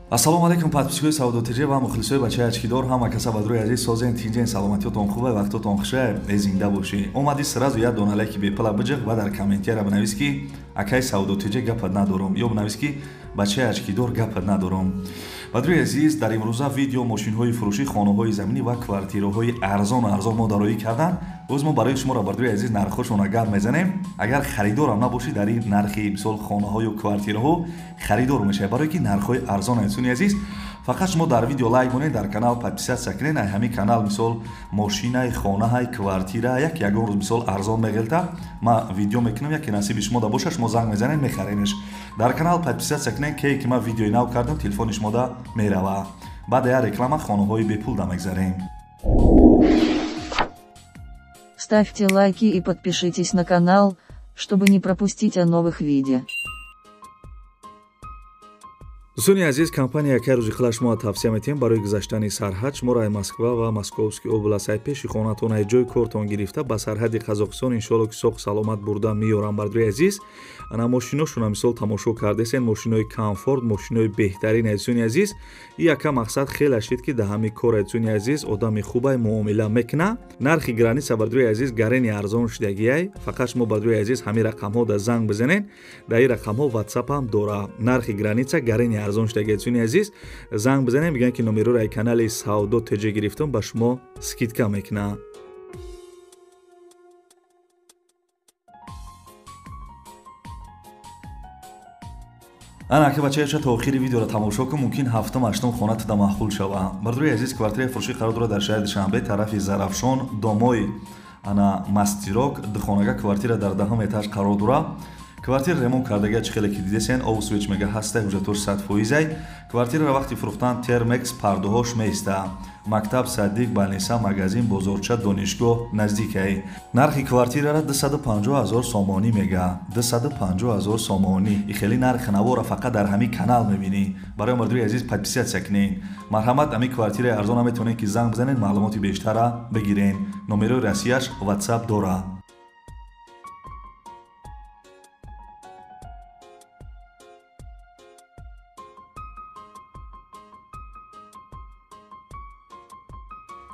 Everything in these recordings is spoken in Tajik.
Ассалому алайкум подписчикои Савдо ТЖ ва мухлисои бачаи очкидор, ҳама каса бадрои азиз, созен, тинҷен, саломатиётон хубе, вақтотон хуше, э зинда бошӣ. Омадӣ сразу як дона лайки бепала биҷиқ ва дар комментияра бинавис, ки акай Савдо ТЖ гапат надорум, ё бинавис, ки бачаи очкидор гапат надорум. Бадрои азиз, дар имрӯза видео мошинҳои фурӯшӣ, хонаҳои заминӣ ва квартираҳои арзону арзон мо дароӣ кардан. Боз мо барои шуморо, бардрои азиз, нархҳошонро гап мезанем. Агар харидорам набошӣ, дар ин нархи мисол хонаҳою квартираҳо харидор мешавед, барое ки нархҳои арзон инсони азиз. Фақат шумо дар видео лайк монед, дар канал подписаться кунед. Ай ҳамин канал мисол мошинай, хонаҳай, квартира як ягон рӯз мисол арзон меғелта, ма видео мекунам, яке насиби шумо да боша, шумо занг мезанед, мехаренеш. Дар канал подписаться кунед, ке ки ма видеои нав кардам, телефони шумо да мерава. Баъд я реклама хонаҳои бепул да мегзарем. Ставьте лайки и подпишитесь на канал, чтобы не пропустить о новых видео. Дӯстони азиз, компания яке рӯзи хила шумо тавсия метиҳем барои гузаштани сарҳад. Шуморо ай Москва ва Московский област, ай пеши хонатон, ай ҷои кортон гирифта ба сарҳади Қазоқистон иншоалло ки соқ саломат бурда меёрам. Бардои азиз, ана мошиношона мисол тамошо кардесен, мошинои комфорт, мошинои беҳтарин. Азизони азиз, и яка мақсад хеле шид, ки да ҳами кор, азизони азиз, одами хубай муомила мекуна. Нархи граница, бардои азиз, гарени арзон шудагиай. Фақат шумо, бардои азиз, ҳамин рақамҳо да занг бизанед, дар ин рақамҳо ватсап ҳам дора. Нархи граница гарени арзон шудаги, азизони азиз, занг бизанед, мегӯянд, ки номероро ай канали Савдо ТЖ гирифтум, ба шумо скидка мекунад. Ана аки бачаеша, то охири видеоро тамошо кун, мумкин ҳафтум ҳаштум хона туда маъқул шава. Бардорои азиз, квартираи фурӯшӣ қарор дорад дар шаҳри Душанбе, тарафи Зарафшон, домои ана Мастерок, духонага квартира дар 10-ум этаж қарор дорад. Квартира ремонт кардага, чӣ хеле ки дидесен, обу свеч мега ҳастай, ҳуҷҷатош 100%-ай. Квартираро вақти фурӯхтан термекс пардоҳош меиста. Мактаб, садик, больница, магазин, бозорча, донишгоҳ наздикай. Нархи квартирара 250 ҳазор сомонӣ мега. 250 ҳазор сомонӣ. И хеле нархи навора фақат дар ҳамин канал мебинӣ. Барои мардуми азиз, подписаться кунед. Марҳамат, ҳамин квартираи арзона метавонед, ки занг бизанед, маълумоти бештара бигирен. Номерои Россияш ватсап дора.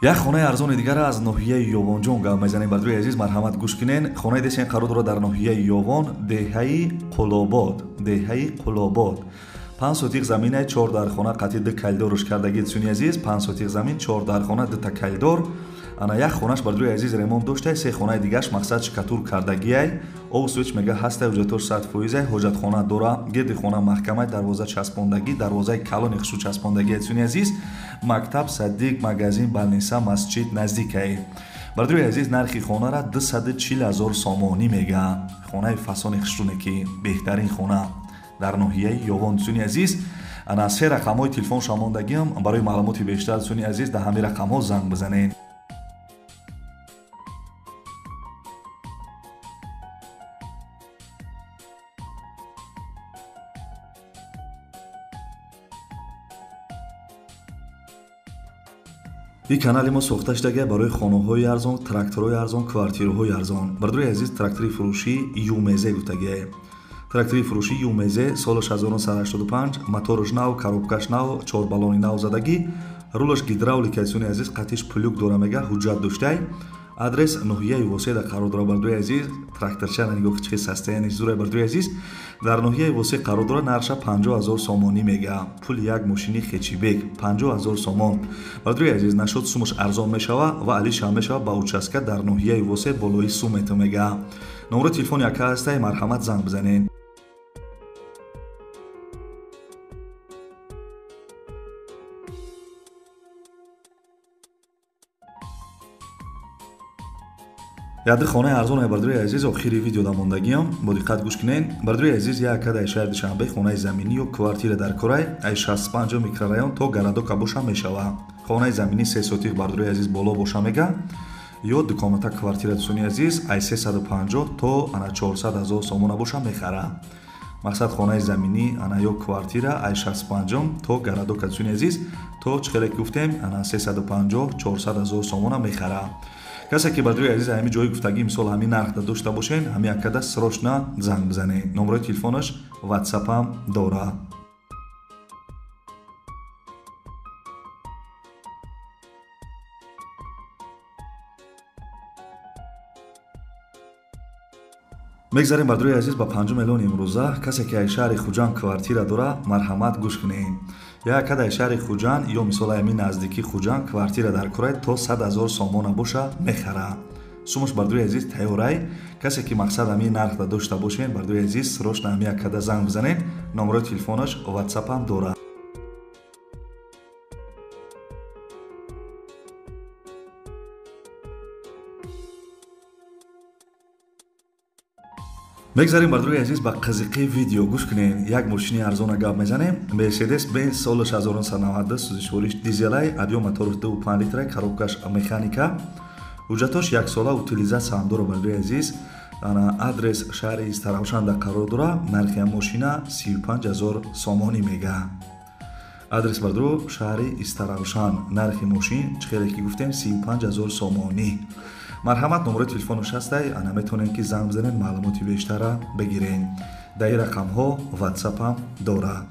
Як хонаи арзони дигар аз ноҳияи Ёвонҷон гап мезанем. Бардорои азиз, марҳамат, гӯш кунен. Хонаи десен қарор дорад дар ноҳияи Ёвон, деҳаи Қулобод, деҳаи Қулобод. 5 сотиқ заминай, чор дархона, қатъи ду калидорш кардаги. Дӯстони азиз, 5 сотиқ замин, чор дархона, дута калидор. Ана як хонаш, бардорои азиз, ремонт доштай, се хонаи дигаш мақсад штукатур кардагиай. Обу свеч мега ҳастай, ҳуҷҷатош 100%-ай, ҳоҷатхона дора, гирди хона маҳкамай, дарвоза часпондагӣ, дарвозаи калони хусу часпондагӣ. Дӯстони азиз, мактаб, садик, магазин, больница, масҷид наздикай. Бардорои азиз, нархи хонара 240 ҳазор сомонӣ мега. Хонаи фасони хушруне, ки беҳтарин хона дар ноҳияи Ёвон. Дӯстони азиз, ана се рақамҳои телефон шамондагиам, барои маълумоти бештар, дӯстони азиз, дар ҳамин рақамҳо занг бизанед. Ин канали мо сохта шудага барои хонаҳои арзон, тракторҳои арзон, квартираҳои арзон. Бардорои азиз, трактори фурӯшӣ ЮМЗ гуфтагиае. Трактори фурӯшӣ ЮМЗ, солаш 1985, мотораш нав, коробкаш нав, чорбалони нав задагӣ, рулаш гидравлика, дӯстони азиз, қатиш плюк дора мега, ҳуҷҷат доштай. Адрес ноҳияи Восеъда қарор дорад. Бардорои азиз, тракторчара нигоҳ, чӣ состояние зура. Бардорои азиз, дар ноҳияи Восеъ қарор дорад, нархша 50 ҳазор сомонӣ мега. Пули як мошини хечибек 50 ҳазор сомон. Бардорои азиз, нашод сумаш арзон мешава ва алишам мешава, ба участка дар ноҳияи Восеъ болои сум мету мега. Номерои телефони яка ҳастай, марҳамат, занг бизанед. Яди хонаи арзон, бардорои азиз, охири видео да мондагиам, бо диққат гӯш кунед. Бардорои азиз, як дар шаҳри Душанбе хонаи заминӣ ё квартира дар корай, ай 65 микрорайон то городока боша мешава. Хонаи заминӣ 3 сотиқ, бардорои азиз, боло боша мега, ё дукомната квартира, дӯстони азиз, ай 350 то ана 400 ҳазор сомона боша мехара. Мақсад хонаи заминӣ ана ё квартира ай 65 то городока, дӯстони азиз, то чӣ хеле ки гуфтем, ана 350 400 ҳазор сомона мехара. Касе ки, бардорои азиз, ҳамин ҷои гуфтагӣ, мисол ҳамин нархда дошта бошен, ҳамин акада срочно занг бизанед. Номерои телефонаш ватсапам дора. Мегзарем, бардорои азиз, ба панҷум эълони имрӯза. Касе ки аз шаҳри Хуҷанд квартира дора, марҳамат, гӯш кунед. Як кад аз шаҳри Хуҷанд ё мисол ами наздики Хуҷанд квартира дар курай, то 100 000 сомона боша, мехара. Сумаш, бардорои азиз, тайёрай. Касе ки мақсад ами нархда дошта бошен, бардорои азиз, срочно ами яккада занг бизанед. Номерои телефонаш, ватсапам дорад. Мегзарем, бардорои азиз, ба қизиқи видео. Гӯш кунед, як мошини арзона гап мезанем. Мерседес Бенз, солаш 1992, сӯзишвориш дизелай, объём моторш 2,5 литра, коробкаш механика, ҳуҷҷатош яксола, утилизация ҳам дора. Бардорои азиз, адрес шаҳри Истаравшанда қарор дора. Нархи мошина 35 ҳазор сомонӣ мега. Адрес, бардоро, шаҳри Истаравшан. Нархи мошин, чӣ хеле ки гуфтем, 35 ҳазор сомонӣ. Марҳамат, номерои телефонаш ҳастай, ана метавонед ки занг бизанед, маълумоти бештара бигиред. Дар ин рақамҳо ватсапам дорад.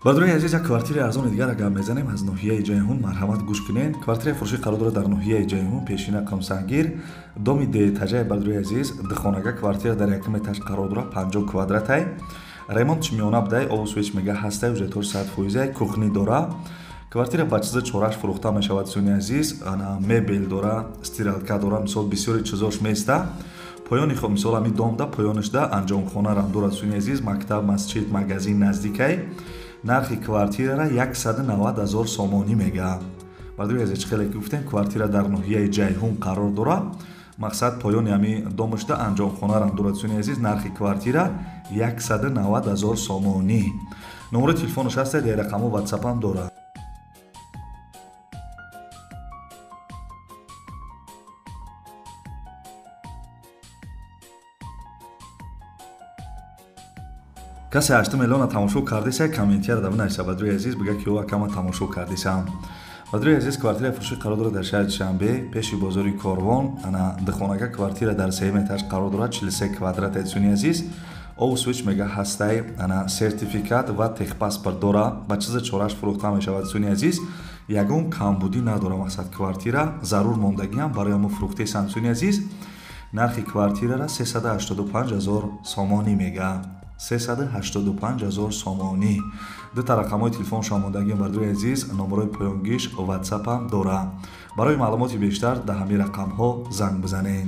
Бардорои азиз, як квартираи арзони дигар гап мезанем аз ноҳияи Ҷайҳун. Марҳамат, гӯш кунед. Квартираи фурӯшӣ қарор дорад дар ноҳияи Ҷайҳун, пешина Қумсангир, доми дуэтажаи. Бардорои азиз, духонага квартира дар якум этаж қарор дорад, 50 квадратай. Ремонтш миёна будай, обу свет мега ҳастай, ҳуҷҷатҳош 100%. Кухни дора. Квартира ба чиза чораш фурӯхта мешавад. Дӯстони азиз, мебел дора, стиралка дора, мисол, бисёри чизош места. Поёни хо, мисол, ҳами домда поёнашда анҷомхонарам дорад. Дӯстони азиз, мактаб, масҷид, магазин наздикай. Нархи квартирара 190 ҳазор сомонӣ мега. Бардорои азиз, чӣ хеле ки гуфтем, квартира дар ноҳияи Ҷайҳун қарор дорад. Мақсад, поёни ҳами домашда анҷомхонарам дорад. Дӯстони азиз, нархи квартира 190 ҳазор сомонӣ. Номерои телефонаш ҳаста, дар рақамҳо ватсапам дорад. Касе ҳаштум эълона тамошо кардеса, комментияро да бинависа, бардорои азиз, бига ки ӯ акама тамошо кардесам. Бардорои азиз, квартираи фурӯшӣ қарор дорад дар шаҳри Душанбе, пеши бозори Корвон. Ана духонага квартира дар сеюм этаж қарор дорад, 43 квадрат. Дӯстони азиз, обу свет мега ҳастай, ана сертификат ва техпаспорт дора. Ба чиза чораш фурӯхта мешавад. Дӯстони азиз, ягон камбудӣ надора. Мақсад, квартира зарур мондагиам барои мо фурӯхтесам. Дӯстони азиз, нархи квартирара 385 ҳазор сомонӣ мега, 385 ҳазор сомонӣ. Дута рақамҳои телефоншон мондагиам, бардорои азиз, номерои поёнгиш ватсапам дора. Барои маълумоти бештар дар ҳамин рақамҳо занг бизанед.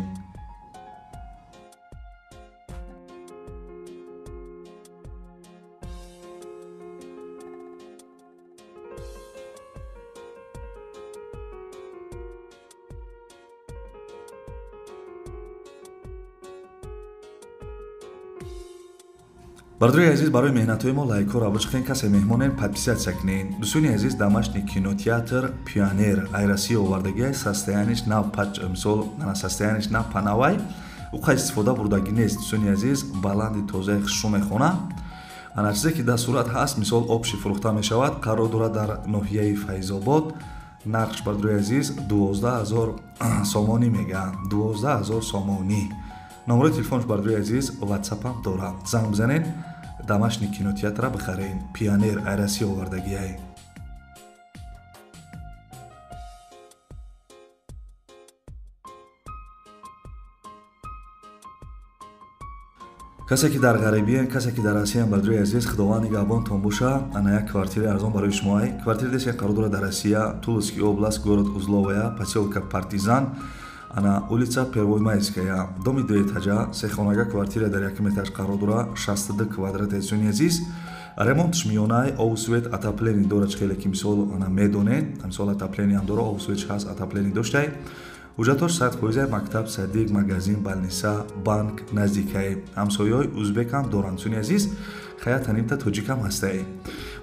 Бардорои азиз, барои меҳнатҳои мо лайкҳоро бичиқен. Касе меҳмонем, подписаться кунед. Дӯстони азиз, домашний кинотеатр Пионер ай Россия овардагиай. Состояниш нав, мисол, состояниш нав панавай, уқа истифода бурдагӣ нест. Дӯстони азиз, баланди тозаи хушрӯ мехона. Ана чизе ки дар сурат ҳаст, мисол, общий фурӯхта мешавад. Қарор дорад дар ноҳияи Файзобод. Нархш, бардорои азиз, 12 000 сомонӣ мега, 12 000 сомонӣ. Номерои телефонш, бардорои азиз, ватсапам дорад. Занг бизанед, домашний кинотеатра бихаред. Пионер ай Россия овардагиай. Касе ки дар ғарибиен, касе ки дар Россиян, бардорои азиз, Худованд нигаҳбонтон боша. Ана як квартираи арзон барои шумоай. Квартира десе қарор дорад дар Россия, Тульский область, город Узловая, посёлка Партизан, ана улица Первомайская, доми дуэтажа, сехонага квартира дар якум этаж қарор дорад, 62 квадрат. Дӯстони азиз, ремонтш миёнай, обу свет, отопление дорад. Чӣ хеле ки, мисол, ана медонед, мисол, отопление ҳам дора, обу светш ҳаст, отопление доштай. Ҳуҷҷатош 100%. Мактаб, садик, магазин, больница, банк наздикай. Ҳамсояҳои узбекам доранд. Дӯстони азиз, хая танимта тоҷикам ҳастай.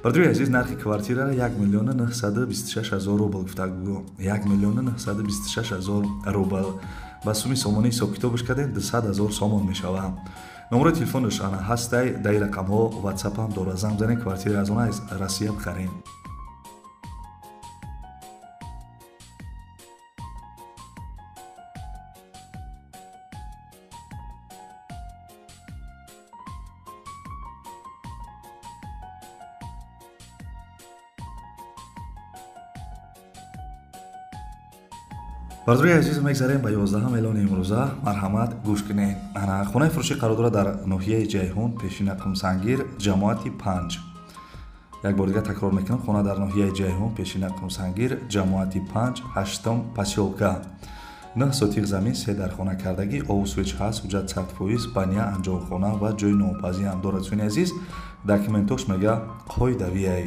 Бардорои азиз, нархи квартирара 1 926 000 рубл гуфтагу. 1 926 000 рубл ба суми сомонӣ ҳисобкитобаш кардем, 200 000 сомон мешавад. Номерои телефонаш ана ҳастай, дар ин рақамҳо ватсапам дорад. Занг бизанед, квартираи арзона аз Россия бихарем. Бардори азиз, мегзарем ба 11 эълони имрӯза. Марҳамат, гӯш кунед. Ана хонаи фурӯшӣ қарор дорад дар ноҳияи Ҷайҳун, пешина Қумсангир, ҷамоати 5. Як бор дигар такрор мекунам: хона дар ноҳияи Ҷайҳун, пешина Қумсангир, ҷамоати 5, 8 посёлка. 9 сотих замин, 3 дар хона кардагӣ, обу свеч ҳаст, ҳуҷҷат 100%, баня, анҷомхона ва ҷои нонпазӣ ҳам дорад. Сӯни азиз, документош мега қоидавиай.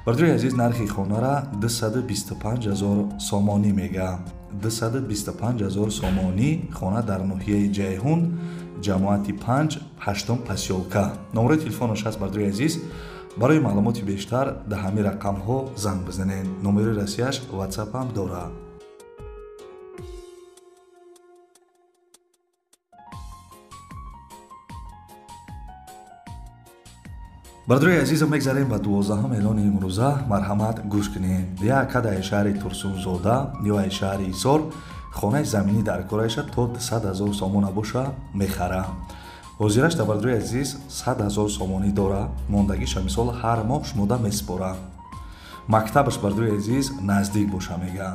Бардори азиз, нархи хонара 225 000 сомонӣ мега. 225 000 сомонӣ, хона дар ноҳияи Ҷайҳун, ҷамоати 5, 8 посёлка. Номерои телефонаш ҳаст, бардори азиз. Барои маълумоти бештар дар ҳамин рақамҳо занг бизанед. Номерои расияш WhatsApp ҳам дорад. Бардори азизо, мегзарем ба 12 эълони имрӯза. Марҳамат, гӯш кунед. Як кад ай шаҳри Турсунзода ё ай шаҳри Ҳисор хонаи заминӣ дар кораиша то 200 000 сомона боша мехара. Ҳозираш дар бардори азиз 100 000 сомонӣ дора, мондагиша мисол ҳар моҳ шумода меспора. Мактабаш, бардори азиз, наздик боша мега.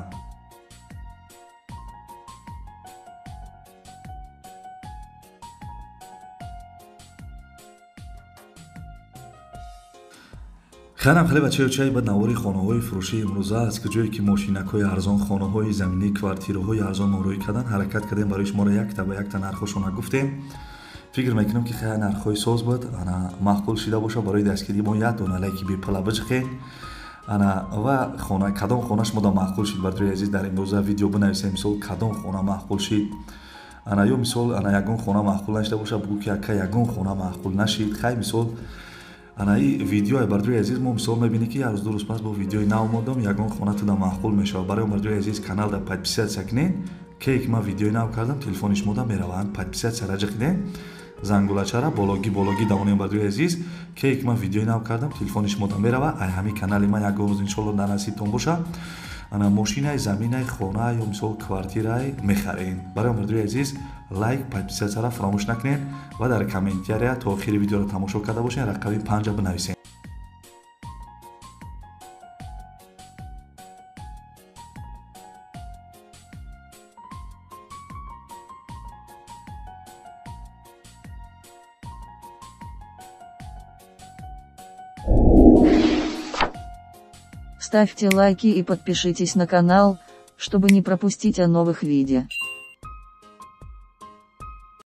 Хайрам хеле бачаё, чай ба навори хонаҳои фурӯшии имрӯза, аз куҷое ки мошинакҳои арзон, хонаҳои заминӣ, квартираҳои арзон мороӣ кардан, ҳаракат кардем барои шуморо якта ба якта нархҳошона гуфтем. Фикр мекунам, ки хеле нархҳои соз буд, ана маъқул шида боша. Барои дастгирии мо як дона лайки бепала биҷиқед. Ана ва хона, кадом хона шумо да маъқул шид, бардори азиз, дар имрӯза видео бинависем, мисол кадом хона маъқул шид. Ана ё мисол ана ягон хона маъқул нашида боша, бугӯ ки ака, ягон хона маъқул нашид. Хай, мисол ана и видеои, бардори азиз, мо мисол мебинем, ки як рӯз, 2 рӯз пас бо видеои нав модам, ягон хона туда маъқул мешавад. Барои бардори азиз, каналда подписаться кунед, ке ки ман видеои нав кардам, телефони шумода мераванд. Подписаться раҷа кунед, зангулачара бологӣ бологӣ давонем, бардори азиз, ке ки ман видеои нав кардам, телефони шумода мерава. Ай ҳамин канали ман ягон рӯз, иншолло, дар насибтон боша, ана мошинай, заминай, хона ё мисол квартирай мехарем. Барои бардори азиз, лайк, подписаться ра фаромӯш накунед ва дар комментария то охири видеоро тамошо карда бошед, рақами 5 бинависед. Ставьте лайки и подпишитесь на канал, чтобы не пропустить о новых видео.